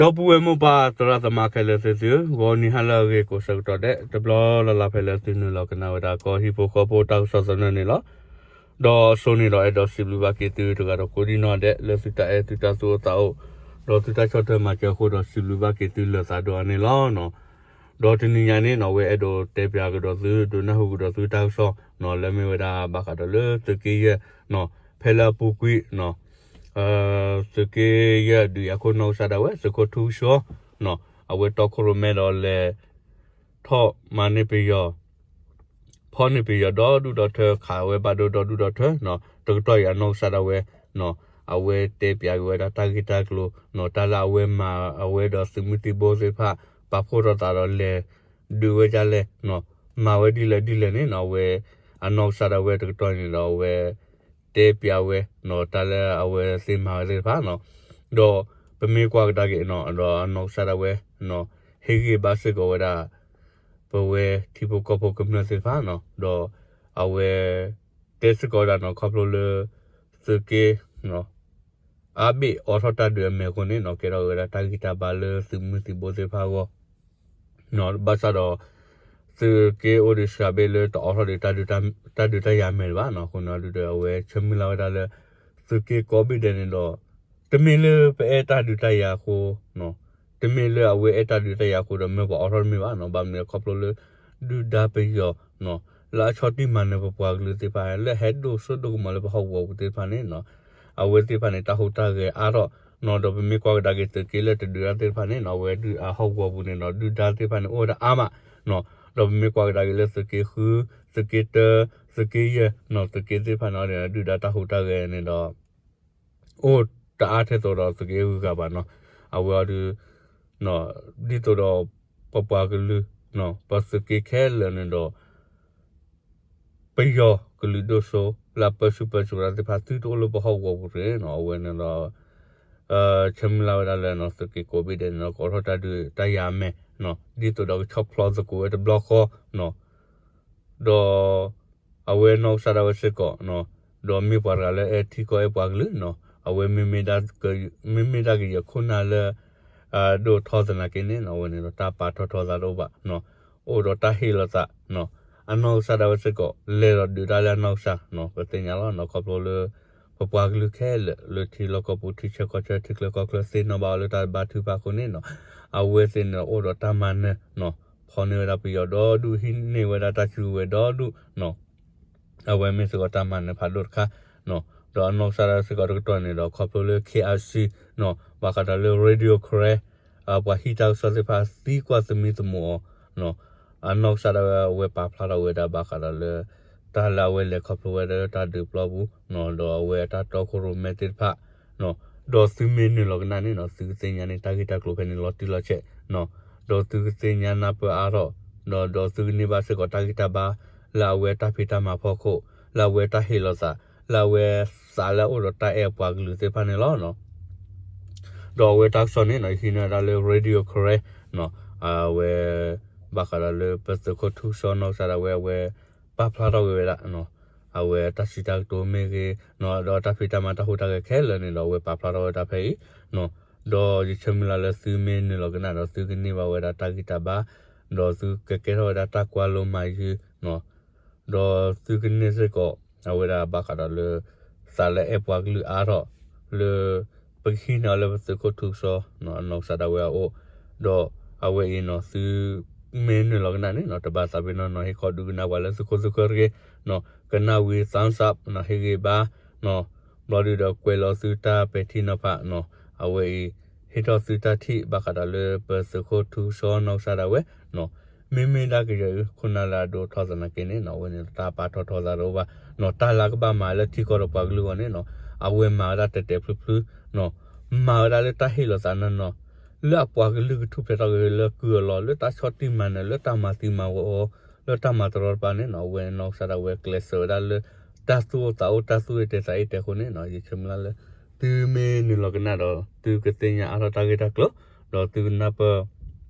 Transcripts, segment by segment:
ဒီပုၢ်ဝဲၢ်မိၢ်ပၢ်သရၣ်သမါခဲလၢာ်သ့ၣ်သုဧၢ, ဂီၤနံၤဟါလၢအဂ့ၤကိးဆၢကတီၢ်ဒဲး တဘျီလၢ်လၢ်ဖဲလၢသုနုာ်လီၤကနၣ်ဝဲဒၣ်ကီၢ်ဟံၣ်ဖိဃီဖိတၢ်ကစီၣ်သနၢၣ်န့ၣ်လီၤ. ဒီးအစိန့ၣ်ဒီးအဲၣ်ဒိးစံးဘျုးဘၣ်က့ၤသုတဂၤဒီးကိးဒံနီၢ်ဒဲး လၢသုတၢ်အဲၣ်သုတၢ်သူၣ်အိၣ်သးအိၣ်, ဒီးသုတၢ်ဆီၣ်ထွဲမၤစၢၤအဃိဒီးစံးဘျုးဘၣ်က့ၤသုလၢာ်သးဒိၣ်အါန့ၣ်လီၤ. ဒီးတနံၤညါန့ၣ်နီၢ် အဝဲအဲၣ်ဒိးတဲပၠးကဒီးသု ဒိးနၢ်ဟူကဒီးသုတၢ်ကစီၣ်နီၢ် လၢမ့ၢ်ဝဲဒၣ်ဘၣ်ဃးဒီးလၢသုးက့ယဲၢ်နီၢ် ဖဲလၢအပူၤကွံာ်နီၢ် သုးက့ယဲၢ်ဒုးအံၤအခိၣ်နီၢ်ကစၢ်ဒၣ်ဝဲ သုးခိၣ်ထူကဆှီနီၢ် အဝဲတီခိၣ်ရိၣ်မဲဒီးလဲၤ ထီၣ်မၤန့ၢ်ပယီၤ ဖီၣ်န့ၢ်ပယီၤဒီဒူၣ်ဒီထၢ ခးဝဲဘၣ်ဒိဒီဒူၣ်ဒီထၢနီၢ် တကတီၢ်အံၤအနီၢ်ကစၢ်ဒၣ်ဝဲနီၢ် အဝဲတဲပၠးက့ၤဝဲဒၣ်တၢ်ဂ့ၢ်တၢ်ကျိၤနီၢ် တၢ်လၢအဝဲမၤအဝဲဒီးသုးမုၢ်သံၣ်ဘိသ့ၣ်တဖၣ် ပာ်ဖှိၣ်ထီၣ်သးဒီးလဲၤ ဒုးဝဲဒ်လဲၣ်နီၢ် မၤဝဲဒ်လဲၣ်ဒ်လဲၣ်န့ၣ်နီၢ် အဝဲ အနီၢ်ကစၢ်ဒၣ်ဝဲတကတီၢ်န့ၣ်ဒီးအဝဲ တဲပၠးဝဲနီၢ် တၢ်လၢအဝဲသ့ၣ်မၤဝဲသ့ၣ်တဖၣ်နီၢ် ဒီးပမ့ၢ်ကွၢ်ကဒါက့ၤနီၢ် ဒီးအနီၢ်ကစၢ်ဒၣ်ဝဲနီၢ် ဟ့ၣ်ဂံၢ်ဘါစ့ၢ်ကီးဝဲဒၣ် ပဝဲထံဖိကီၢ်ဖိကမျၢၢ်သ့ၣ်တဖၣ်နီၢ် ဒီးအဝဲ တဲစ့ၢ်ကီးဝဲဒၣ်နီၢ် ခီဖျိလၢ သုးက့ အါဘ့ၣ်အိးထီၣ်တၢ်ဒုးအမဲာ်အဃိန့ၣ်နီၢ် ကဲထီၣ်ဝဲဒၣ်တၢ်ဂံၢ်တၢ်ဘါလၢသုးမုၢ်သံၣ်ဘိသ့ၣ်တဖၣ်အဂီၢ် ဘၣ်ဆၣ်ဒီး သုးက့အိၣ်ဒံးစှၤဘ့ၣ်လၢတအိးထီၣ်ဒံး တၢ်ဒုးတၢ်ယၤအမဲာ်တဘၣ်နီၢ် အဃိန့ၣ်ဒုးဒီးအဝဲဆၢမုၢ်လၢ်ဝဲဒၣ်လၢ သုးက့ကိးဘ့ၣ်ဒဲးန့ၣ်ဒီး တမ့ၢ်လၢပအဲၣ်တၢ်ဒုးတၢ်ယၤအဃိ တမ့ၢ်လၢအဝဲအဲၣ်တၢ်ဒုးတၢ်ယၤအဃိဒီးမၢပှၤအိးထီၣ်တမ့ၢ်ဘၣ်နီၢ် ဘၣ်မနုၤခီဖျိလၢ ဒုၣ်ဒါပယီၤနီၢ် လၢအဆီၣ်တံၢ်မၤနၢၤပပှၤကလုာ်သ့ၣ်တဖၣ် လၢဟဲဒိၣ်စိဒိၣ်ကမီၤလၢပဟီၣ်ကဝီၤပူၤသ့ၣ်တဖၣ်န့ၣ်နီၢ် အဝဲသ့ၣ်တဖၣ်န့ၣ် တၢ်ဟူးတၢ်ဂဲၤအါထီၣ်နီၢ် ဒီးပမ့ၢ်ကွၢ်ကဒါက့ၤသုးက့လၢတဒုးတၢ်သ့ၣ်တဖၣ်န့ၣ်နီၢ် အဝဲဒုးအဟီၣ်ကဝီၤပူၤန့ၣ်နီၢ် ဒုၣ်ဒါသ့ၣ်တဖၣ်န့ၣ် အိၣ်ဝဲဒၣ်အါမးနီၢ် ဒီးပမ့ၢ်ကွၢ်ကဒါက့ၤလၢသုးက့ဃု သုးက့တၢ သုးက့ယဲၢ်နီၢ် သုးက့သ့ၣ်တဖၣ်န့ၣ် ဒုၣ်ဒါတၢ်ဟူးတၢ်ဂဲၤန့ၣ်ဒီး အိၣ်တအါထဲသိးဒီးသုးက့ဂုၤဂၤဘၣ်နီၢ် အဝဲအီၤဒုး ဒ်သိးဒီး ပပှၤကလုာ် ပသုးက့ခဲလၢာ်န့ၣ်ဒီး ပယီၤကလုာ်ဒိၣ်စိ လၢအပၢဆူၣ်ပၢစိးတၢ်သ့ၣ်တဖၣ် သုတအိၣ်လၢပဟီၣ်ကဝီၤပူၤတဂ့ၤနီၢ် အဝဲန့ၣ်ဒီး ဆၢမုၢ်လၢ်ဝဲဒၣ်လၢနီၢ် သုးက့ကိးဘ့ၣ်ဒဲးန့ၣ်ဒီး ကအိးထီၣ်တၢ်ဒုးတၢ်ယၤအမဲာ်နီၢ် ဒ်သိးဒီးကဆီၣ်ဖျီသကိးဝဲတဘျီဃီနီၢ် ဒီး အဝဲနီၢ်ကစၢ်ဒၣ်ဝဲစ့ၢ်ကီးနီၢ် ဒီးမ့ၢ်ပှၤတဂၤလၢအဲၣ်ထံကီၢ်အဲၣ်ပှၤကလုာ်နီၢ် အဝဲ မ့မ့ၢ်ဒၣ်ကယဲၢ်ခိၣ်နၢ်လၢ ဒိၣ်ထီသနာ်က့န့ၣ်နီၢ် အဝဲန့ၣ်ဒီးတၢ်ပာ်ထီၣ်ထီသးတအိၣ်ဘၣ်နီၢ် အိၣ်ဒီးတၢ်ဟ့ၣ်လီၤသးနီၢ် အနီၢ်ကစၢ်ဒၣ်ဝဲစ့ၢ်ကီး လဲၤဒီးဒုးတၢ်လၢအနီၢ်ကစၢ်နီၢ် ပသ့ၣ်ညါလီၤနီၢ် ခီဖျိလၢ ပပှၤကလုာ်ခဲလၢာ်လၢထံလီၢ်ကီၢ်ပူၤ ထံဆၢကီၢ်ဆၢ ထံချၢကီၢ်ချၢ သ့ၣ်နီၣ်ဘၣ်အီၤလၢတၢ်ဘါထုကဖၣ်အဃိန့ၣ်နီၢ် အဝဲသ့ၣ်န့ၣ်အိၣ်ဒီးတၢ်မၤနၢၤနီၢ် ဖီၣ်န့ၢ်ဝဲဒၣ်ပယီၤဒီဒူၣ် ဟံးန့ၢ်ဝဲဒၣ်တၢ်စုကဝဲၤဒီဒူၣ်နီၢ် အဝဲမ့ၢ်စ့ၢ်ကီးတၢ်မၤနၢၤဖးဒိၣ်တခါနီၢ် ဒီးအနီၢ်ကစၢ်ဒၣ်စ့ၢ်ကီးတကတီၢ်န့ၣ်ဒီး ခီဖျိလၢ ခ့အၣ်အၣ်စံၣ် နီၢ် ဘၣ်ဃးဒီးလၢ Radio Karen ပှၤဟံးတၢ်ကစီၣ်သ့ၣ်တဖၣ်သံကွၢ်သမံသမိးအီၤနီၢ် အနီၢ်ကစၢ်ဒၣ်ဝဲ အဝဲပာ်ဖျါထီၣ်ဝဲဒၣ်ဘၣ်ဃးဒီးလၢ တၢ်လၢအဝဲလဲၤခီဖျိဝဲဒၣ်လၢတၢ်ဒုးပျီပူၤနီၢ် ဒီးအဝဲအတၢ်တီခိၣ်ရိၣ်မဲသ့ၣ်တဖၣ်နီၢ် ဒီးသုမ့ၢ်နုာ်လီၤကနၣ်န့ၣ်နီၢ် သုကသ့ၣ်ညါန့ၣ် တၢ်ဂ့ၢ်တၢ်ကျိၤဖဲန့ၣ်လီၤတံၢ်လီၤဆဲးနီၢ် ဒီးသုကသ့ၣ်ညါနၢ်ပၢၢ်အါထီၣ် ဒီး ဒီးသုကန့ၢ်ဘၣ်စ့ၢ်ကီးတၢ်ဂံၢ်တၢ်ဘါ လၢအဝဲတၢ်ဖံးတၢ်မၤဖီခိၣ် လၢအဝဲတၢ်ဟ့ၣ်လီၤသး လၢအဝဲသးလၢအအိၣ်ဒီးတၢ်အဲၣ်အပှၤကလုာ်သ့ၣ်တဖၣ်န့ၣ်လီၤနီၢ် ဒီးအဝဲတၢ်ကစီၣ်န့ၣ်နီၢ် ယဟံးန့ၢ်ဝဲဒၣ်လၢ Radio Karen နီၢ် အဝဲ ဘၣ်ဃးဒီးလၢပသုးခိၣ်ထူကဆှီနီၢ်ကစၢ်ဒၣ်ဝဲ အဝဲပာ်ဖျါထီၣ်က့ၤဝဲဒၣ် အဝဲတၢ်စံးတၢ်ကတိၤမ့ၢ်ဂ့ၤနီၢ် ဒီးတၢ်ဖံးတၢ်မၤတၢ်ဟူးတၢ်ဂဲၤခဲလၢာ်န့ၣ်ဒီး အဝဲပာ်ဖျါထီၣ်ဝဲဒၣ်ဖဲအံၤနီၢ် ဒီးယဆၢမုၢ်လၢ်လၢသုမ့ၢ်နုာ်လီၤကနၣ်ဒီး သုကန့ၢ်ဘၣ်ဝဲဒၣ်တၢ်ဂံၢ်တၢ်ဘါ ဒီးသုကကဲထီၣ်ဝဲဒၣ်တၢ်ကွၢ်လိမၤယုၤနီၢ် ဒီးသုကန့ၢ်စ့ၢ်ကီး အဝဲဒၣ်ဘၣ်ဃးဒီးလၢ သးလၢအဲၣ်ပှၤကလုာ်အါထီၣ် လၢ ပကဟံးန့ၢ်အီၤလၢပသုးခိၣ်ထူကဆှီ အနီၢ်ကစၢ်ဒၣ်ဝဲအအိၣ် ဒီးအဝဲအံၤနီၢ် သုမ့ၢ်နုာ်လီၤကနၣ်န့ၣ်နီၢ် တဘၣ်သးပ့ၤနီၢ်နီၢ် ဟ့ၣ်ခီဒုးကနၣ်ပှၤလၢသုခိၣ်သုဃၢၤတဂ့ၤနီၢ် ကနၣ်ဝံၤ thumbs up နီၢ် ဟ့ၣ်ဂံၢ်ဘါ နီၢ် ဘျီဒုးဒီးကွဲးလီၤသုတၢ်ပဲာ်ထံနီၤဖးနီၢ် အဝဲအံၤ ဟ့ၣ်ထီၣ်သုတၢ်ထံၣ်ဘၣ်ဃးဒီးလၢပသုးခိၣ်ထူကဆှီနီၢ်ကစၢ်ဒၣ်ဝဲနီၢ် မ့မ့ၢ်ဒၣ်ကယဲၢ်အံၤခိၣ်နၢ်လၢအဒိၣ်ထီၣ်သနာ်က့န့ၣ်နီၢ် အဝဲန့ၣ်တၢ်ပာ်ထီၣ်ထီသးတအိၣ်ဘၣ်နီၢ် တၢ်လၢကဘၣ်မၤလၢထံကီၢ်ဒီးပှၤကလုာ်အဂီၢ်န့ၣ်နီၢ် အဝဲမၤဝဲဒၣ်တဲာ်တဲာ်ဖျုဖျုနီၢ် မၤဝဲဒၣ်လၢတၢ်ဟ့ၣ်လီၤသးနီၢ်နီၢ် လၢအပှၤကလုာ်ကထူၣ်ဖျဲးထီၣ်က့ၤလၢကုၢ်အလီၢ် လၢတၢ်ဆီၣ်တံၢ်မၤနၢၤ လၢတၢ်မၤသံမၤဝီအီၤ လၢတၢ်မၤတရီတပါန့ၣ်နီၢ် အဝဲနီၢ်ကစၢ်ဒၣ်ဝဲကျဲးစၢးဝဲဒၣ်လၢ တၢ်သူၣ်အိၣ်သးအိၣ် တၢ်သူၣ်အုးသးအုးတဲသးအံၤတဲအဃိန့ၣ်နီၢ် ယဆၢမုၢ်လၢ်လၢ သုမ့ၢ်နုာ်လီၤကနၣ်ဒီး သုကသ့ၣ်ညါအါထီၣ်တၢ်ဂ့ၢ်တၢ်ကျိၤ ဒီးသုကနၢ်ပၢၢ်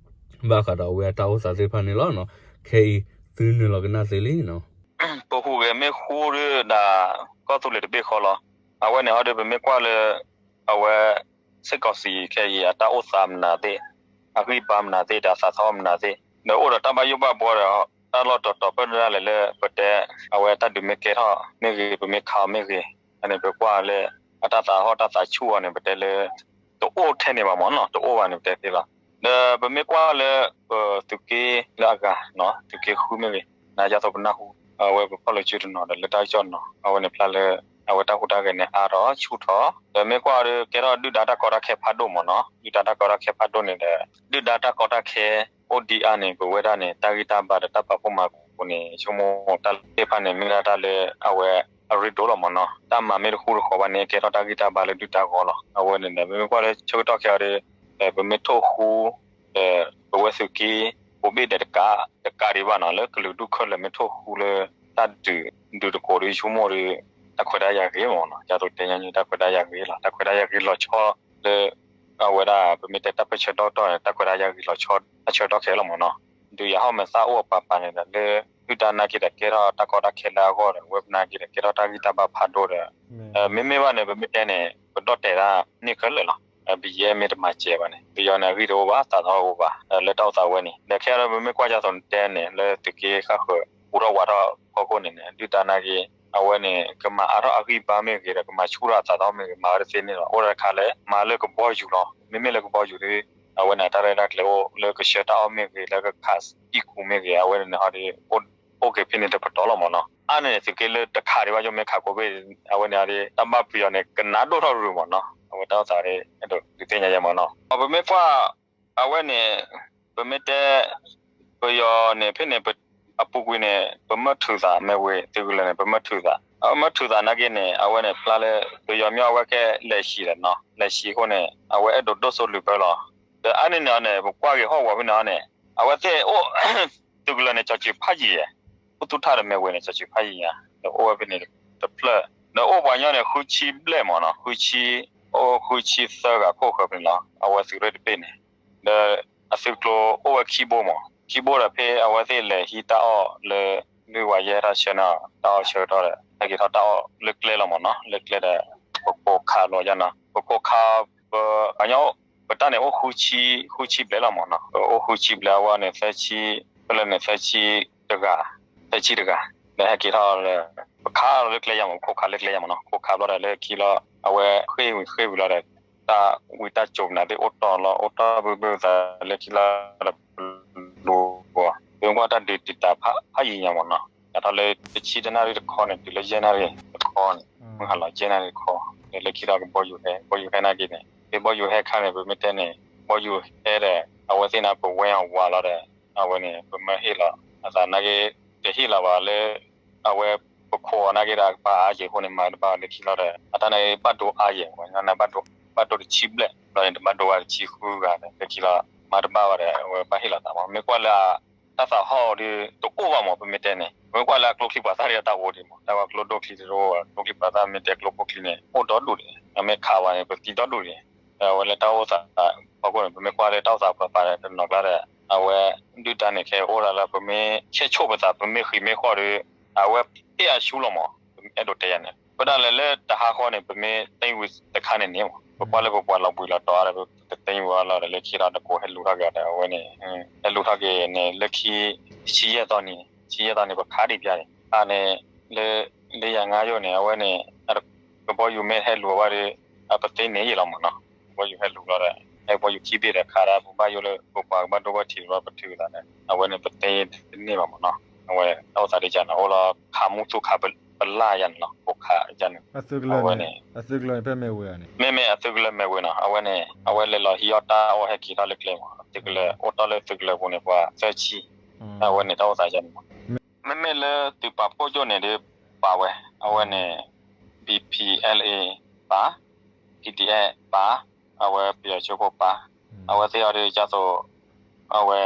ဘၣ်ဃးဒီးအဝဲအတၢ်အိၣ်သးသ့ၣ်တဖၣ်န့ၣ်လီၤနီၢ် ခဲအံၤ သုနုာ်လီၤကနၣ်သ့လံနီၢ် ပဟူးဂဲၤမ့ၢ်ဃူဒုးဒၣ် ကီၢ်သူလ့ၤတဘ့ၣ်ဃီလီၤ. အဝဲန့ၣ်ဟီဒုး ပမ့ၢ်ကွၢ်လၢ အဝဲ စ့ၢ်ကီးစံးခဲအံၤ အတၢ်အိၣ်သးမနုၤသ့ၣ်, အဂံၢ်ဘါမနုၤသ့ၣ်ဒီး အသးသဟီၣ်မနုၤသ့ၣ်, ဒီးအိၣ်ဒီးတၢ်ဘၣ်ယိၣ်ဘၣ်ဘှီဒီး တၢ်လီၢ်တတီၤပၢၢ်ဒၣ်လဲာ်လၢ ပတဲ အဝဲတၢ်ဒုးမ့ၢ်ကဲထီၣ်မ့ၢ်ဂ့ၤ ပမ့ၢ်ခးအီၤမ့ၢ်ဂ့ၤ, အန့ၣ် ပကွၢ်လၢ အတၢ်သးဟီၣ်တၢ်သးဆူၣ်အီၤန့ၣ် ပတဲလၢ တအိၣ်ထဲန့ၣ်ဘၣ်မ့ၢ်နီၤ, တအိၣ်ဘၣ်န့ၣ် ပတဲသ့လီၤ. ဒီးပမ့ၢ်ကွၢ်လၢ ပသုးက့လၢအဂၤ, သုးက့ဃုမ့ၢ်ဂ့ၤ, နယသိးပနၢ်ဟူ အဝဲပဖီၣ်လိာ်စုတနီၤဒီး လၢတၢ်ကစီၣ်နီၤ အဝဲန့ၣ်ဖျါလၢ အဝဲတၢ်ဟူးတၢ်ဂဲၤန့ၣ် အါထီၣ်ဆူၣ်ထီၣ်, ဒီးမ့ၢ်ကွၢ်ဒီးကဲထီၣ်ဒုၣ်ဒါတၢ်ကီတၢ်ခဲဖးဒိၣ်မ့ၢ်နီၤ, ဒုၣ်ဒါတၢ်ကီတၢ်ခဲဖးဒိၣ်န့ၣ်ဒီး ဒုၣ်ဒါတၢ်ကီတၢ်ခဲ အိၣ်ဒံးအါန့ၣ် ပဝဲဒၣ်န့ၣ် တၢ်ဂံၢ်တၢ်ဘါဒီးတၢ်ပာ်ဖှိၣ်မၤသကိးန့ၣ် ဆိကမိၣ်တၢ်သ့ၣ်တဖၣ်န့ၣ် မ့ၢ်ဒၣ်တၢ်လၢ အဝဲအရ့ဒိၣ်လီၤမ့ၢ်နီၤ, တၢ်မၤမ့ၢ်တဃူတဃီၤဘၣ်န့ၣ် ကဲထီၣ်တၢ်ဂံၢ်တၢ်ဘါလၢဒုၣ်ဒါဂီၢ်လီၤ. အဝဲန့ၣ်ဒီး ပမ့ၢ်ကွၢ်လၢဆၢကတီၢ်ခဲအံၤဒီး ပမ့ၢ်ထိၣ်ဃူ ဒီးပဝဲသုးက့ ကိးဘ့ၣ်ဒဲးတကး တကးဒံးဘၣ်နီၤ လၢကလုာ်ဒူၣ်ခဲလၢာ်မ့ၢ်ထိၣ်ဃူလၢ တၢ်ဒုး ဒုးသကိးဒီး ဆိကမိၣ်ဒီး တၢ်ခွဲးတၢ်ယာ်ဂ့ၤမ့ၢ်နီၤ, ယသိးတဲညါန့ၣ် တၢ်ခွဲးတၢ်ယာ်ဂ့ၤလီၤ, တၢ်ခွဲးတၢ်ယာ်ဂ့ၤလီၤဆီလၢ အဝဲဒၣ် ပမ့ၢ်တဲတၢ်ပၢၢ်ဆၢဒီတတီၢ်န့ၣ် တၢ်ခွဲးတၢ်ယာ်ဂ့ၤလီၤဆီ တၢ်ဆၢကတီၢ်ခဲအံၤလီၤမ့ၢ်နီၤ, ဒုးယၤဟီၣ်မဲာ်သၣ်အိၣ်အပၤပၤန့ၣ်ဒီး လၢ ဒုၣ်ဒါနာ်က့ဒီးကဲထီၣ်တၢ်ကီတၢ်ခဲလၢအဂီၢ်ဒီး ဝဲပနာ်က့ဒီးကဲထီၣ်တၢ်ဂံၢ်တၢ်ဘါဖးဒိၣ်ဒီး မ့မ့ၢ်ဘၣ်န့ၣ် ပမ့ၢ်တဲန့ၣ် ပဒီၣ်တဲာ်ဒၣ်န့ၢ်ခဲလၢာ်လီၤ. ပယဲၢ်မ့ၢ်တမၤစဲးဘၣ်န့ၣ် ပယီၤန့ၣ် အဂံၢ်တအိၣ်ဘၣ် သးသဟီၣ်အိၣ်ဘၣ် လၢတၢ်အိၣ်သးဝဲန့ၣ် ဒီးခဲအံၤဒီး ပမ့ၢ်ကွၢ်ဒ်သိးနတဲန့ၣ် လၢသုးက့ဃၣ်ဃၢၤ ဟူးထီၣ်ဝးထီၣ်ဖီခိၣ်န့ၣ်န့ၣ် ဒုၣ်ဒါနာ်က့ အဝဲန့ၣ် ကမၤအါထီၣ်အဂံၢ်ဘါမ့ၢ်ဂ့ၤဒီး ကမၤဆူၣ်ထီၣ်အသးသဟီၣ်မ့ၢ်ဂ့ၤ မၤဝဲတသ့န့ၣ်လီၤ. အိၣ်ဒီးတခါလၢ မၤလၢကဘီယူၤလီၤ. မ့မ့ၢ်လၢကဘီယူၤဒီး အဝဲန့ၣ် တၢ်ရဲၣ်တၢ်ကျဲၤအိၣ်လၢကဆှၢတၢ်အီၣ်မ့ၢ်ဂ့ၤ လၢကခးသံကူမ့ၢ်ဂ့ၤ အဝဲန့ၣ်ဟီဒီး အိၣ်က့ၤဖဲန့ၣ်တပတီၢ်လီၤမ့ၢ်နီၤ. အါန့ၣ်န့ၣ် သုးက့လၢတခးဒံးဘၣ် ယိၣ်မ့ၢ်ခးကိးဘ့ၣ် အဝဲန့ၣ်ဒီး တၢ်ဘၣ်ပယီၤန့ၣ် ကနးဒိၣ်ထီၣ်ရုၤမ့ၢ်နီၤ. အဝဲတၢ်အိၣ်သးဒီး အဲၣ်ဒိးဒုးသ့ၣ်ညါယဲမ့ၢ်နီၤ. ပမ့ၢ်ကွၢ် အဝဲန့ၣ် ပမ့ၢ်တဲ ပယီၤန့ၣ် ဖဲန့ၣ် အပူၤကွံာ်န့ၣ် ပမၢထုးသး မ့ၢ်ဝဲသုးကလၢၤန့ၣ် ပမၢထုးသး အမၢထုးသးနာ်က့န့ၣ် အဝဲန့ၣ်ဖျါလၢ ပယီၤမ့ၢ်အဝဲကဲလဲၤဟံးဒီးနီၤ လဲၤဟံးအဃိန့ၣ် အဝဲအဲၣ်ဒိးဒိၣ်စိလုၢ်ပၢလီၤ. ဒီးအါန့ၣ်န့ၣ်န့ၣ် ပကွၢ်က့ၤဟီၣ်ကဝီၤဖဲန့ၣ်န့ၣ် အဝဲသ့ၣ်အိၣ် သုးကလၢၤန့ၣ် ကၠီၤစံၤဖးယံၤယဲၢ်, အိၣ်သူၣ်ထၣ်ဒီးမ့ၢ်ဝဲန့ၣ် ကၠီၤစံၤဖးယံၤညါ ဒီးအိၣ်ဝဲဖဲန့ၣ်တဖျၢၣ် ဒီးအိၣ်ပှၤညီန့ၣ် ဃုဆံဘျဲၣ်မ့ၢ်နီၤ ဃုဆံ အိၣ်ဃုဆံသၢဂၤခိၣ်ဃၢၤဖဲန့ၣ်လီၤ. အဝဲသုးရ့ၣ်တဘ့ၣ်န့ၣ် ဒီးအသုးကျိၤအိၣ်ဝဲခံဘိမ့ၢ် ခံဘိဒီးဖဲအဝဲသ့ၣ်လဲၤဟံးတၢ်အီၣ်လၢ လုၢ်ဝၤယဲၢ်တၢ်ဆၢန့ၣ် တၢ်အီၣ်ဆၢကတီၢ်ဒီး ဟဲက့ၤထီၣ်တၢ်အီၣ်လၢကျဲလီၤမ့ၢ်နီၤ လၢကျဲဒီး ပကိးခးလီၤယါနီၤ ပကိးခး ပှၤညီ ပတၢ်န့ၣ်အိၣ်ဃုဆံ ဃုဆံဘျဲၣ်လီၤမ့ၢ်နီၤ ပအိၣ်ဃုဆံဘျဲၣ်အဝဲန့ၣ် သၢဆံ ဖဲလၢန့ၣ် သၢဆံတဂၤ သၢဆံတဂၤ ဒီးဟဲက့ၤထီၣ်လၢ ပခးလီၤလၢကျဲယါမ့ၢ် ပခိးခးလၢကျဲယါမ့ၢ်နီၤ ခိးခးဘျီဒီးလၢခံလီၤ အဝဲဃ့ၢ်ဝံၤဃ့ၢ်ဝံၤလီၤဒီး တၢ်ဝံတၢ်စိၤပနၢ်သ့ၣ်အိၣ်တီၢ်လီၤ အိၣ်တီၢ်ဘုဘုသးလၢခံလီၤဒီး ပလူၤအီၤ ပမ့ၢ်ကွၢ်တၢ်ဒုးတံာ်တာ်ဖးယံၤညါမ့ၢ်နီၤ ယၤထီၣ်လၢတဆံတနၣ်ရံၣ်တခီန့ၣ် တုၤလၢယဲၢ်နၣ်ရံၣ်တခီန့ၣ် မုၢ်ဟါလီၤယဲၢ်နၣ်ရံၣ်တခီ ဒီးလၢခံလီၤကဘီယူၤဟဲ ကဘီယူၤဟဲနာ်က့န့ၣ် ဖဲကဘီယူၤဟဲခါန့ၣ် ပမ့ၢ်တဲန့ၣ် ကဘီယူၤဟဲဒီး အဝဲသ့ၣ်န့ၣ် ပဝဲအီၤဝးလီၤဒီး အဝဲန့ၣ် ပမၢဟ့ၣ်လီၤ အသးနာ်က့ တဟ့ၣ်လီၤဘၣ်လၢ အဝဲပခိးအီၤနာ်က့ဒီး အကပၤအါယဲၢ်အဃိန့ၣ် မၤတဘၣ်လၢခံလီၤဒီး အတၢ်နာ်က့ဘၣ်ဒိအါယဲၢ် ဝဲန့ၣ်ဘၣ်ဒိ ဘၣ်ဒိတဆံဘျဲၣ် ဘျီန့ၣ် တဘၣ်ဒိဝဲတဆံဃုဂၤဒီး လၢခံလီၤ မၤတဘၣ်ဘၣ်ဒီး အဝဲဘၣ်ဟ့ၣ်လီၤသးမး မ့ၢ်ကွၢ်လၢ တၢ်သးဟီၣ်ဒီး တအိၣ်ဘၣ်မး ပမ့ၢ်တဲန့ၣ် ပမ့ၢ်ကွၢ်လၢအကျိချံပှၤသၣ်ဒီးတၢ်အိၣ်ဒံးမး တၢ်ဝဲကျိဒိၣ်ချံတအိၣ် ကျိချံပှၤသၣ်မ့ၢ်တဲကျိခိၣ်ချံန့ၣ် အိၣ်ဒီဒူၣ်ဒံး အမ့ၢ်ခးဝဲန့ၣ် ပသံဒီဒူၣ်ဒံး အဝဲလၢတၢ်အိၣ်သးဖီခိၣ်န့ၣ် ပမ့ၢ်ကွၢ်လၢတၢ်အိၣ်သးပှၤပာ်ဒီးတနီၤကျါဒီး အဝဲ ဒုၣ်ဒါန့ၣ်ခဲအံၤအိၣ်ဒၣ်လၢပမ့ၢ်ဆဲးဆိၣ်ပသး ပမ့ၢ်ဃံးမ့ၢ်ဃီၣ်ဒီး အဝဲဟ့ၣ်အဆူလီၤမး အဲၣ်ဒိးတဲယၤန့ၣ် ပဒၣ်လဲာ်လၢတဟါဃီန့ၣ် ပမ့ၢ်သ့ဝံၤတခါန့ၣ်န့ၣ်မး ပကွၢ်လၢပပှၤလီၤဘှံးလီၤတီၤဒီး ပတသ့ဝံၤအလီၢ်ဒီး လၢခံဒီးတကိးဟဲလူၤထီၣ်က့ၤဒီး အဝဲန့ၣ် ဟဲလူၤထီၣ်က့ၤန့ၣ် လၢခံ တဆံယဲၢ်သီန့ၣ် တဆံယဲၢ်သီန့ၣ် ပခးဒံးပျၢ်န့ၣ် ခးန့ၣ် လၢ လၢယၤငါယိၣ်န့ၣ် အဝဲန့ၣ် ကဘီယူၤမ့ၢ်ဟဲလူၤအဝဲဒီး အပသ့န့ၣ်ယံာ်လီၤမးနီၤ ကဘီယူၤဟဲလူၤလီၤဒီး ဟဲကဘီယူၤခံဘ့ၣ်ဒီးခးဒၣ် ပဘၣ်ယိၣ်လၢပပှၤကဘၣ်ဒိဘၣ်ထံးလီၤပထုးသးဒီး အဝဲန့ၣ်ပသ့တန့ၢ်ဘၣ်မးနီၤ အဝဲတၢ်အိၣ်သးဒ်န့ၣ် အိၣ်လီၤခးမူသူၣ်ခးပလၢ်ယါန့ၣ်လီၤ ခိးခးယါန့ၣ် အဝဲန့ၣ် မ့မ့ၢ်အသုးကလၢၤမ့ၢ်ဝဲနီၤ အဝဲန့ၣ် အဝဲလဲၤလီၤဟံးအီၣ်တၢ်အီၣ်ဟဲက့ၤထီၣ်လၢကျဲမး သုးကလၢၤအိၣ်တီၢ်လၢသုးကလၢၤပူၤန့ၣ် ပှၤသၢဆံ အဝဲန့ၣ်တၢ်အိၣ်သးယါန့ၣ်မး မ့မ့ၢ်လၢသုးပာ်ဖှိၣ်ကၠိၣ်န့ၣ်ဒီးပာ်ဝဲ အဝဲန့ၣ် B P L A ပာ် P D F ပာ် အဝဲပယီၤကၠိခိၣ်ပာ် အဝဲသ့ၣ်အီၤဒီးဒ်သိး အဝဲ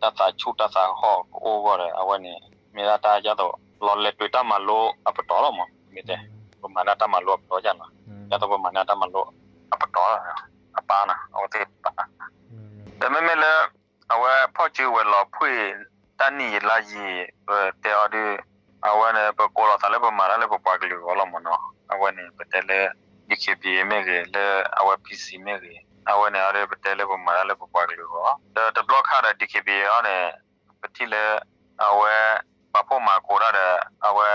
တၢ်သးဆူၣ်တၢ်သးဟီၣ်ကအိၣ်အဂီၢ်ဒီး အဝဲန့ၣ် မ့ၢ်ဒၣ်တၢ်ဒ်သိး လီၤလဲၤတုၤတၢ်မၤလိအပတီၢ်လီၤမး မ့ၢ်တဲ ပမၤန့ၢ်တၢ်မၤလိအပတီၢ်ယါနီၤ ဒ်သိးပမၤန့ၢ်တၢ်မၤလိအပတီၢ် အပာ်နီၤ အဝဲသ့ၣ်ပာ် ဒီးမ့မ့ၢ်လၢ အဝဲဖီၣ်စုဝဲၤလီၤဖှ့ၣ် တၢ်နံၣ်ယံာ်လါယံာ် ပတဲအီၤဒီး အဝဲန့ၣ် ပကိးလီၤသးလၢပမၤတၢ်လၢပပှၤကလုာ်အဂီၢ်လီၤမးနီၤ အဝဲန့ၣ် ပတဲလၢ B DKBA မ့ၢ်ဂ့ၤ လၢအဝဲ PC မ့ၢ်ဂ့ၤ အဝဲန့ၣ်အီၤဒီး ပတဲလၢပမၤတၢ်လၢပပှၤကလုာ်အဂီၢ် ဒီးတဘျီခါဒီး DKBA အီၤန့ၣ် ပထံၣ်လၢ အဝဲ ပာ်ဖှိၣ်မၤကိးတၢ်ဒီး အဝဲ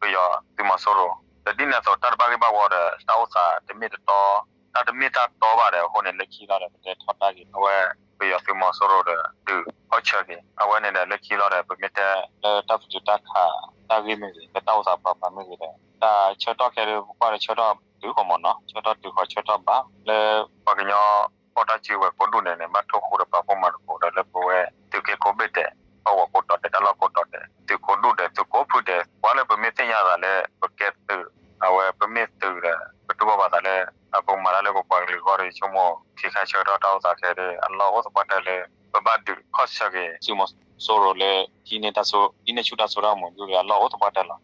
ပယီၤသုးမီၤစိရိၤ ဒီးဒ်န့ၣ်အသိး တၢ်တဘၣ်ဂ့ၢ်ဘၣ်ဝီဒီး တၢ်အိၣ်သးတမ့ၢ်တတီ တၢ်တမ့ၢ်တၢ်တီဘၣ်ဒီး အဃိန့ၣ် လၢခံလီၤဒီး ပတဲထီၣ်တၢ်ဂ့ၢ် အဝဲ ပယီၤသုးမီၤစိရိၤဒီး ဒုးဖီၣ်ဆၢက့ၤ အဝဲန့ၣ်ဒီး လၢခံလီၤဒီး ပမ့ၢ်တဲလၢတၢ်ပတုာ်တၢ်ခး တၢ်ဂ့ၢ်မ့ၢ်ဂ့ၤ လၢတၢ်အိၣ်သးပၤပၤမ့ၢ်ဂ့ၤဒီး တၢ်ဆၢကတီၢ်ခဲအံၤ ပကွၢ်လၢဆၢကတီၢ်တုၤဃီၤမ့ၢ်နီၤ ဆၢကတီၢ်တုၤဃီၤဆၢကတီၢ်ဘၣ် လၢပှၤကညီဖီၣ်တၢ်စုကဝဲၤကိးဒူၣ်န့ၣ်န့ၣ် ဘၣ်ထိၣ်ဃူဒီးပာ်ဖှိၣ်မၤသကိးဒီး လၢပဝဲသုးက့ခိၣ်ဘ့ၣ်ဒဲး ပှၤဝီၤကိးတီၤဒဲး တၢ်လီၢ်ကိးတီၤဒဲး သုးကိးဒူၣ်ဒဲး သုးကိးဖုဒဲး ပှၤလၢပမ့ၢ်သ့ၣ်ညါသးလၢ ပကဲသုး အဝဲပမ့ၢ်သုးဒီး ပတူၢ်ဘၣ်ပာ်သးလၢ ပကမၤတၢ်လၢပပှၤကလုာ်အဂီၢ်ဒီး ယဆိကမိၣ် ခံခါဆၢကတီၢ်တၢ်အိၣ်သးခဲအံၤဒီး အလီၢ်အိၣ်သပှၢ်တၢၢ်လၢ ပဘၣ်ဒုးခီၣ်ဆၢက့ၤ သုးမီၤစိရိၤလၢ ဟံးန့ၢ်ဆူၣ်တၢ်စိတၢ်ကမီၤဒ်ဒီး အလီၢ်အိၣ်သပှၢ်တၢၢ်လီၤ.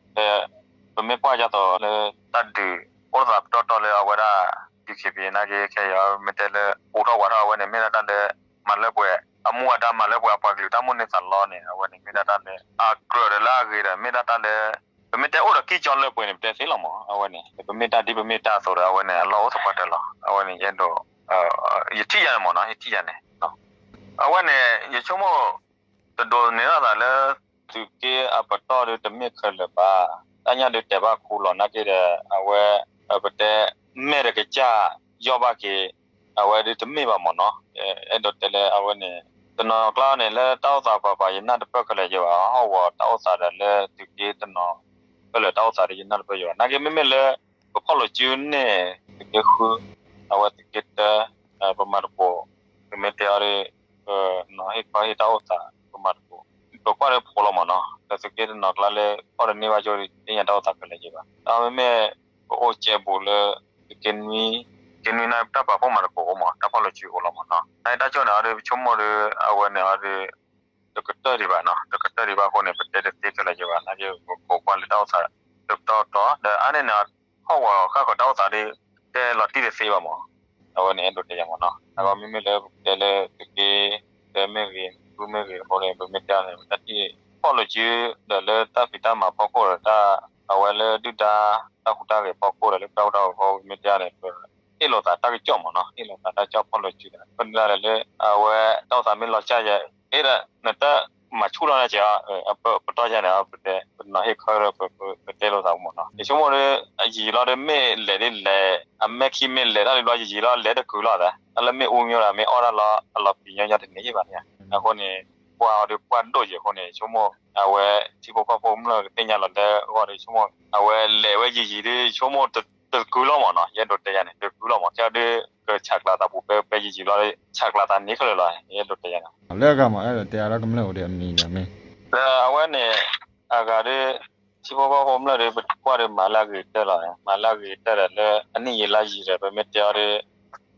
ဒီး ပမ့ၢ်ကွၢ်ဒ်သိးလၢ တၢ်ဒုးအိၣ်သးပတီၢ်ထီၣ်လၢအဝဲဒၣ် DKBA နာ်က့ခဲအံၤ မ့ၢ်တဲလၢ အိးထီၣ်ဝးထီၣ်အဝဲန့ၣ် မ့ၢ်ဒၣ်တၢ်လၢ မၤလၢပှဲၤ အမူအဒါမၤလၢပှဲၤအပှၤကလုာ်တၢ်မိၣ်န့ၢ်သးလီန့ၣ် အဝဲန့ၣ်မ့ၢ်ဒၣ်တၢ်လၢ အကြၢးဒီးလၢအဂ့ၤဒီး မ့ၢ်ဒၣ်တၢ်လၢ ပမ့ၢ်တဲအိၣ်ဒီးကံၢ်ကၠီလၢပှဲၤန့ၣ် ပတဲသ့လီၤမး အဝဲန့ၣ် ပမ့ၢ်တၢ်ဒ်ပမ့ၢ်တၢ်အသိးဒီး အဝဲန့ၣ် အလီၢ်အိၣ်သပှၢ်တၢၢ်လီၤ. အဝဲန့ၣ် ယအဲၣ်ဒိး ယထံၣ်ယၤန့ၣ်မးနီၤ ယထံၣ်ယၤန့ၣ် အဝဲန့ၣ် ယဆိကမိၣ် တဒိးန့ၢ်ထီၣ်သးလၢ သုးက့အပတီၢ်ဒီးတမ့ၢ်ခဲလၢာ်ဘၣ်. တၢ်ညၣ်ဒုးတဲာ်ဘၣ်ခူလီၤနာ်က့ဒီး အဝဲ ပတဲ မဲာ်တကစၢ် ယီၢ်ဘၣ်က့ၤ အဝဲဒုးတမ့ၢ်ဘၣ်မးနီၤ. အဲၣ်ဒိးတဲလၢအဝဲန့ၣ် တနီၤကျါန့ၣ် လၢတၢ်အိၣ်သးပၤပၤ ယနၢ်တပၢၢ်ခဲလၢာ်ယဲဘၣ် ဟီၣ်ဝီၤတၢ်အိၣ်သးဒီးလၢသုးက့တနီၤ ခဲလၢာ်တၢ်အိၣ်သးဒီးယနၢ်တပၢၢ်ယဲဘၣ် နာ်က့မ့မ့ၢ်လၢ ပဖီၣ်လိာ်စုန့ၣ် သုးက့ဃု အဝဲသုးက့တၢ ပမၤသကိး ပမ့ၢ်တဲအီၤဒီး ပနီၤဟ့ၣ်ခီဟ့ၣ်တၢ်အိၣ်သး ပမၤသကိး ပကွၢ်လၢဖိလီၤမးနီၤ ဒီးသုးက့တနီၤကျါလၢ ဖီၣ်တန့ၢ်ဘၣ်ကၠိဒီး သ့ၣ်ညါတၢ်အိၣ်သးခဲလၢာ်ယဲဘၣ် ဒီးမ့မ့ၢ် ပအိၣ်ကဲဘူးလၢ သုးက့နွံ က့နွံန့ၣ် တၢ်ပာ်ဖှိၣ်မၤသကိးအိၣ်မး တၢ်ဖီၣ်လိာ်စုအိၣ်လီၤမးနီၤ နတၢ်ကၠိန့ၣ်အီၤဒီး ပဆိကမိၣ်ဒီး အဝဲန့ၣ်အီၤဒီး တကတၢၢ်ဒံးဘၣ်နီၤ တကတၢၢ်ဒံးဘၣ်အဃိန့ၣ် ပတဲတသ့ခဲလၢာ်ယဲဘၣ် နာ်က့ပခိးကွၢ်လၢတၢ်အိၣ်သး တပတီၢ်တီၤ ဒီးအါန့ၢ်န့ၣ် ဟီၣ်ဝီၤဃၣ်ဃၢၤတၢ်အိၣ်သးဒီး တဲလီၤတံၢ်တသ့ဘၣ်မး အဝဲန့ၣ်အဲၣ်ဒိးတဲယၤမးနီၤ အဂီၢ်မ့မ့ၢ်လၢပတဲလၢသုးက့ တၢ်မ့ၢ်ဂ့ၤ ဃုမ့ၢ်ဂ့ၤအဃိန့ၣ် ပမ့ၢ်တဲန့ၣ် ပတၢ်ထံၣ် ဖီၣ်လိာ်စု ဒီးလၢတၢ်ဖံးတၢ်မၤဖီခိၣ်ဒီးတၢ် အဝဲလၢဒုၣ်ဒါ တၢ်ဟူးတၢ်ဂဲၤဖီခိၣ်ဒီးလၢ ကၢ်ဟူးတၢ်ဂဲၤဖီခိၣ် ပမ့ၢ်တဲန့ၣ် ပ ဟ့ၣ်လိာ်သးတၢ်ကစီၣ်မးနီၤ ဟ့ၣ်လိာ်သးတၢ်ကစီၣ်ဖီၣ်လိာ်စုဒီး ပဒၣ်ဒီးလၢ အဝဲတၢ်အိၣ်သးမ့ၢ်လီၤစၢ်ယဲ အဲၣ်ဒိး နတၢ်မၤဆူၣ်ထီၣ်န့ၣ်ကဲ ပတီၢ်ယဲန့ၣ် ပတဲ ပနီၤဟ့ၣ်ခီဒီး ပတဲလိာ်သးမးနီၤ ယဆိကမိၣ်ဒီး အယံာ်လီၤဒီးမ့ၢ်လဲၤဒ်လဲၤ အမဲာ်ခံမ့ၢ်လဲၤတၢ်လံဘျီ ယံာ်လီၤလဲၤတကုၤလီၤသး တၢ်လၢမ့ၣ်အူမ့ၢ်ဒီး မ့ၢ်အီၣ်တၢ်လီၤအလီၤပံၤညီညီတန့ၢ်ဘၣ်န့ၣ် အဃိန့ၣ် ပှၤအီၤဒီးပှၢ်ဒိၣ်ယဲၢ်အဃိန့ၣ် ယဆိကမိၣ် အဝဲထံဖိကီၢ်ဖိကမျၢၢ်ကသ့ၣ်ညါလီၤလၢအဂီၢ်ဒီး ယဆိကမိၣ် အဝဲလဲၤဝဲယံာ်ယံာ်ဒီး ယဆိကမိၣ် တကုၤလီၤမးနီၤ ယအဲၣ်ဒိးတဲယၤန့ၣ် တကုၤလီၤမး ကဲဒီး ကဆးကျိးသးပူၤ ဖဲယံာ်ယံာ်လီၤ ဆးကျိးသးန့ၣ်ခဲလၢာ်လီၤ ယအဲၣ်ဒိးတဲယၤန့ၣ် လၢအဂၤမး အဲၣ်ဒိးတဲအါထီၣ်ကမျၢၢ်အိၣ်ဒီးအမံၤန့ၣ်မ့ၢ် လၢအဝဲန့ၣ် အဂၤဒီး ထံဖိကီၢ်ဖိကမျၢၢ်ဒီး ပကွၢ်ဒီးမၤလၢအဂ့ၤကတၢၢ်လီၤ မၤလၢအဂ့ၤကတၢၢ်ဒီးလၢ အနံၣ်ယံာ်လါယံာ်ဒီး ပမ့ၢ်တဲအီၤဒီး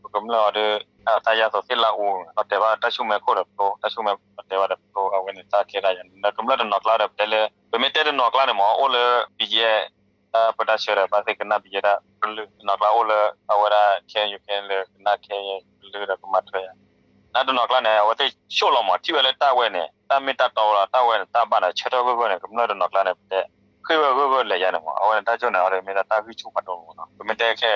ပကမျၢၢ်အီၤဒီး အသးယါသိးသ့ၣ်လၢအူ အတဲဘၣ်တၢ်ဆူၣ်မဲခိၣ်ဒီးပသိ တၢ်ဆူၣ်မဲအတဲဘၣ်ဒီးပသိ အဝဲန့ၣ်တၢ်ခဲဒၣ်ယၤန့ၣ် ဒီးကမျၢၢ်တနီၤကျါဒီး ပတဲလၢ ပမ့ၢ်တဲတနီၤကျါန့ၣ်မး အိၣ်လၢ ပယဲၢ် တၢ်ပၢတၢ်ဆှၢဒီး ဘၣ်သ့ၣ်ကနၣ်ပယဲၢ်တၢ်ကလုၢ် တနီၤကျါအိၣ်လၢ အဝဲဒၣ် ခဲအံၤ ခဲအံၤလၢကနၣ်ခဲအံၤကလုၢ်ဒီးကမၤထွဲယၤ နတနီၤကျါန့ၣ် အဝဲသ့ၣ်ဆိၣ်လီၤမး ထံၣ်ဝဲလၢတၢ်ဝဲန့ၣ် တၢ်မ့ၢ်တၢ်တီဝဲလီၤ တၢ်ဝဲန့ၣ် တၢ်ဘၣ်န့ၣ် ဆၢထၢၣ်ဂၢၢ်ဂၢၢ်န့ၣ် ကမျၢၢ်တနီၤကျါန့ၣ် ပတဲ ဃ့ၢ်ဝဲဂၢၢ်ဂၢၢ်လဲၤယါန့ၣ်မး အဝဲန့ၣ်တၢ်ကၠိန့ၣ် အီၤဒီးမ့ၢ်ဒၣ်တၢ်ဂံၢ်ဆူၣ်ဖးဒိၣ်မးနီၤ ပမ့ၢ်တဲခဲ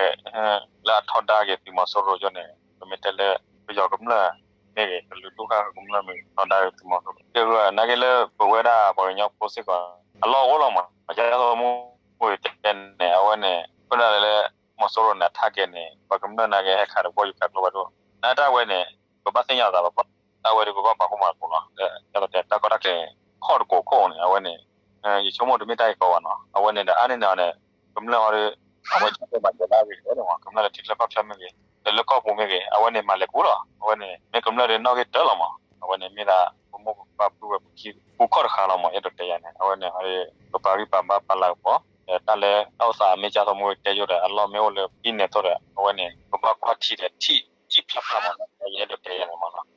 လၢအထီဒါက့ၤသုးမီၤစိရိၤကၠိန့ၣ် ပမ့ၢ်တဲလၢ ပယီၤကမျၢၢ်မ့ၢ်ဂ့ၤ ကလုာ်ဒူၣ်ဃၣ်ဃၢၤကမျၢၢ်မ့ၢ်ဂ့ၤ ထီဒါက့ၤသုးမီၤစိရိၤ ကဲဂၢၢ် နာ်က့လၢပဝဲဒၣ်ပှၤကညီဖိစ့ၢ်ကီး အလီၢ်အိၣ်လီၤမး ယါသမိၣ်ဝဲတဲန့ၣ် အဝဲန့ၣ် ပဝဲဒၣ်လၢ မီၤစိရိၤန့ၣ် အထါကဲန့ၣ် ပှၤကမျၢၢ်နာ်က့ဟဲခးဒီးဘီယူၤခးကျိဖးဒိၣ် နတၢ်ဝဲန့ၣ် ပဘၣ်သ့ၣ်ညါသးလီၤ တၢ်ဝဲဒီးပဘၣ်ပာ်ဖှိၣ်မၤသကိးလီၤ တၢ်ကီတၢ်ခဲ ခီၣ်တကိးခိၣ်န့ၣ် အဝဲန့ၣ် ယဆိကမိၣ်တမ့ၢ်တၢ်ဂ့ၢ်ကီဘၣ်နီၤ အဝဲန့ၣ်ဒီးအါန့ၢ်န့ၣ်န့ၣ် ကမျၢၢ်အီၤဒီး အဝဲကမၤစၢၤဒၣ်ဂ့ၤန့ၣ် ကမျၢၢ်လၢထံချၢကီၢ်ချၢမ့ၢ်ဂ့ၤ ဒီးလၢကီၢ်ပူၤမ့ၢ်ဂ့ၤ အဝဲန့ၣ်မၤလဲၤကူလီၤ အဝဲန့ၣ် မ့ၢ်ကမျၢၢ်ဒီးနီၣ်ဂံၢ်တၢလီၤမး အဝဲန့ၣ်မ့ၢ်ဒၣ် ပမိၢ်ပပၢ်ပုၢ်ဝဲၢ်ပခံပူၤခီၣ်တဃာ်လီၤမး ယအဲၣ်ဒိးတဲယၤန့ၣ် အဝဲန့ၣ်အီၤဒီး ပပာ်ဂံၢ်ပာ်ဘါပာ်လၤကပီၤ ဒီးတၢ်လၢတၢ်အိၣ်သးမ့ၢ်ကၢ်သီမူဝဲတဲယိာ်ဒီး အလီၢ်မ့ၢ်အိၣ်လၢဟံးန့ၢ်သိးဒီး အဝဲန့ၣ် ပဘၣ်ကွၢ်ထံဒီးထံၣ်ဖျါဖျါမး ယအဲၣ်ဒိးတဲယၤန့ၣ်မးနီၤ